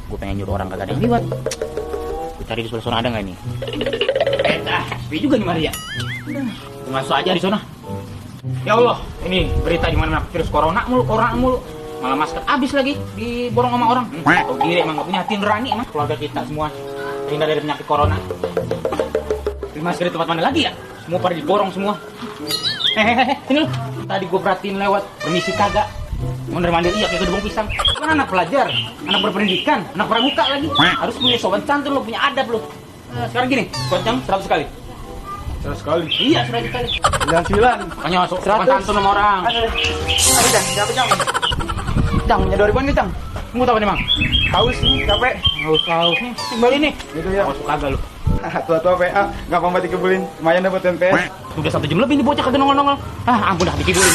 Gue pengen nyuruh orang kagak ada yang liwat. Gue cari di sebelah sana ada nggak nih? Sepi juga nih Maria. Gue masuk aja di sana. Ya Allah, ini berita di mana virus corona mulu. Malah masker habis lagi diborong sama orang. Kau gila emang gak punya hati nurani emang keluarga kita semua terhindar dari penyakit corona. Beli masker di tempat mana lagi ya? Semua pada diborong semua. Ini loh. Tadi gue perhatiin lewat, permisi kagak. Mondar mandir iya kayak gedung pisang. Kan anak pelajar, anak berpendidikan, anak pramuka lagi. Harus punya sopan santun lo, punya adab lo. Sekarang gini, kocang 100 kali. 100 kali. Iya, 100 kali. 99. Makanya sopan santun sama orang. Siapa Cang? Cang, punya 2000-an nih, Cang. Tunggu tahu nih, Mang. Haus nih, capek. Haus nih. Kembali nih. Gitu ya. Masuk kagak lu. Tua-tua PA, gampang banget dikebulin. Lumayan dapat tempe. Udah 1 jam lebih nih bocah kagak nongol-nongol. Ampun dah dikibulin.